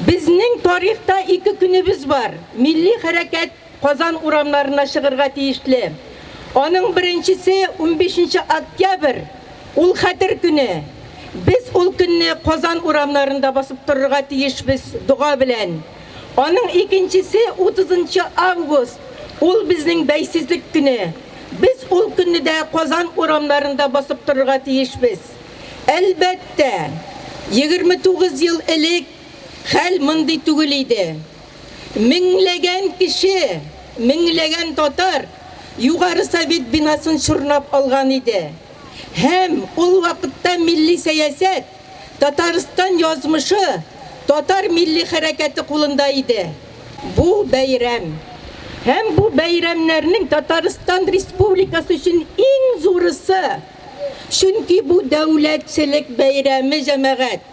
Безнең тарихта ике көнебез бар, милли хәрәкәт Казан урамнарына чыгырга тиешле. Аның беренчесе, унбишенче октябрь, ул Хәтер көне. Без ул көнне Казан урамнарында басып торырга тиешбез дога белән. Аның икенчесе, утызынчы август, ул безнең бәйсезлек көне. Без ул көнне дә Казан урамнарында басып торырга тиешбез. Әлбәттә, 29 ел элек хәл мондый түгел иде. Меңләгән кеше, меңләгән татар Югары Совет бинасын чорнап алган иде. Һәм ул вакытта милли сәясәт, Татарстан язмышы татар милли хәрәкәте кулында иде. Бу бәйрәм. Һәм бу бәйрәмнәрнең Татарстан Республикасы өчен иң зурысы. Чөнки бу дәүләтчелек бәйрәме, җәмәгать.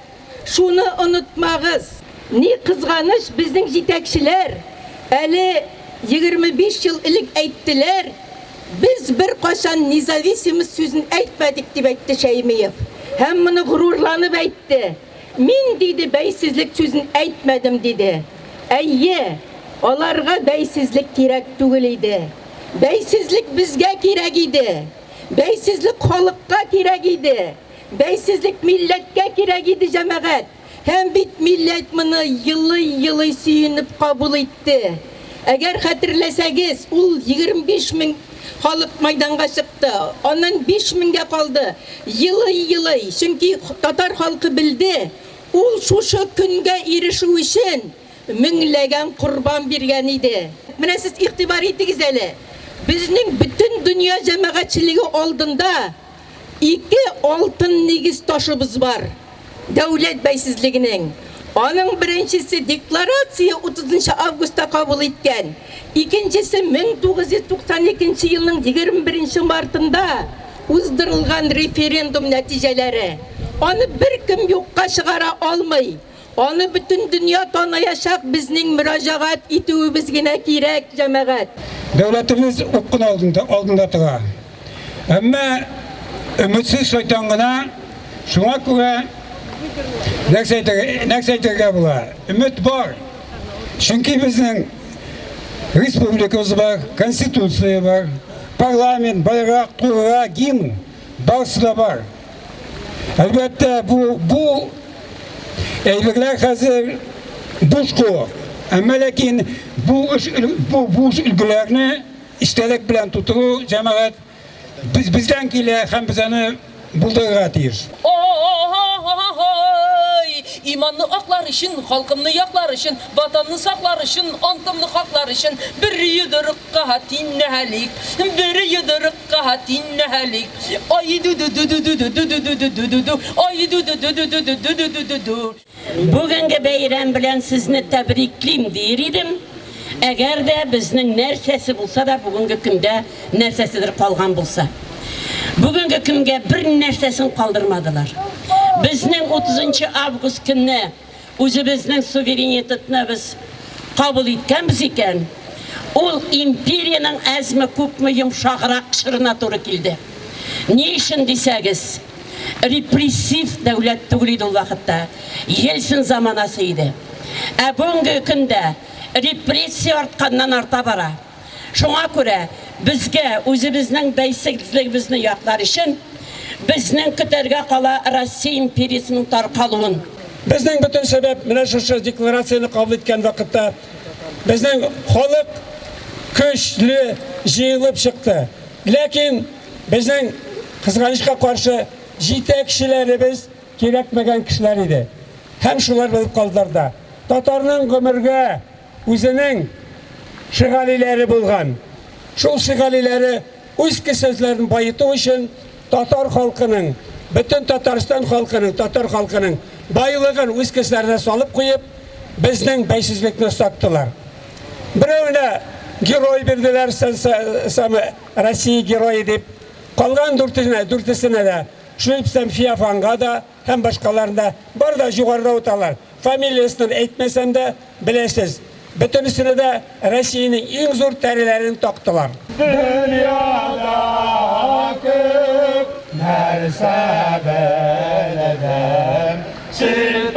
Шуны онытмагыз! Ни кызганыч, безнең җитәкчеләр әле 25 ел элек әйттеләр, без беркайчан независимость сүзен әйтмәдек, дип әйтте Шәймиев. Һәм моны горурланып әйтте. Мин, диде, бәйсезлек сүзен әйтмәдем, диде. Әйе, аларга бәйсезлек кирәк түгел иде. Бәйсезлек безгә кирәк иде. Бәйсезлек халыкка кирәк иде. Бәйсезлек милләткә кирәк иде, җәмәгать! Һәм бит милләт моны елый-елый сөенеп кабул итте. Әгәр хәтерләсәгез, ул 25 мең халык майданга чыкты, аннан 5 меңгә калды. Елый-елый, чөнки татар халкы белде, ул шушы көнгә ирешү өчен меңләгән корбан биргән иде. Менә сез игътибар итегез әле, безнең бөтен дөнья җәмәгатьчелеге алдында Ике алтын нигез ташыбыз бар дәүләт бәйсезлегенең. Аның беренчесе декларация 30 нчы августта кабул иткән, икенчесе 1992 елның 21 нче мартында уздырылган референдум нәтиҗәләре. Аны беркем юкка чыгара алмый. Аны бөтен дөнья таныячак, безнең мөрәҗәгать итүебез генә кирәк, җәмәгать. Дәүләтебез упкын алдында, алдында тора. Әмма өметсез шайтан гына, шуңа күрә нәрсә әйтергә, нәрсә әйтергә була? Өмет бар. Чөнки безнең республикабыз бар, конституция бар, парламент, байрак, тугра, гимн, барысы да бар. Әлбәттә, бу, бу әйберләр хәзер буш куык. Әмма ләкин бу эш бу буш өлгеләрне истәлек белән тутыру җәмәгать без бездән килә һәм без аны булдырырга тиеш. Ай, иманны аклар өчен, халкымны яклар өчен, Ватанны саклар өчен, антымны хаклар өчен, бер йодрыкка тиннәлик, бер йодрыкка тиннәлик. Ай ду ду ду ду ду ду ду ду ду ду ду ду, ай ду ду ду ду ду ду ду ду ду ду ду. Бүгенге бәйрәм белән сезне тәбриклим диер идем, әгәр дә безнең нәрсәсе булса да бүгенге көндә нәрсәседер калган булса. Бүгенге көнгә бер нәрсәсен калдырмадылар. Безнең 30 нчы август көнне Үзебезнең суверенитетны без кабул иткәнбез икән, ул империянең әзме-күпме йомшаграк чорына туры килде. Ни өчен дисәгез, репрессив дәүләт түгел иде ул вакытта, Ельцин заманасы иде. Ә бүгенге көндә репрессия артканнан-арта бара. Шуңа күрә безгә үзебезнең бәйсезлегебезне яклар өчен безнең көтәргә кала Россия империясенең таркалуын. Безнең бөтен сәбәп менә шушы декларацияне кабул иткән вакытта безнең халык көчле җыелып чыкты. Ләкин безнең кызганычка каршы җитәкчеләребез кирәкмәгән кешеләр иде. Һәм шулар булып калдылар да. Татарның гомергә Үзенең шигалиләре булган. Шул шигалиләре үз кесәләрен баету өчен татар халкының, бөтен Татарстан халкының, татар халкының байлыгын үз кесәләренә салып куеп, безнең бәйсезлекне саттылар. Берәүенә герой бирделәр, самы Россия герое дип. Калган дүртесенә, дүртесенә дә, шул исәптән Феофанга да һәм башкаларына бар да югарыда утыралар. Фамилиясен әйтмәсәм дә, беләсез. Бөтенесенә дә Россиянең иң зур тәреләрен тактылар. Дөньяда күп нәрсә белдем. Син.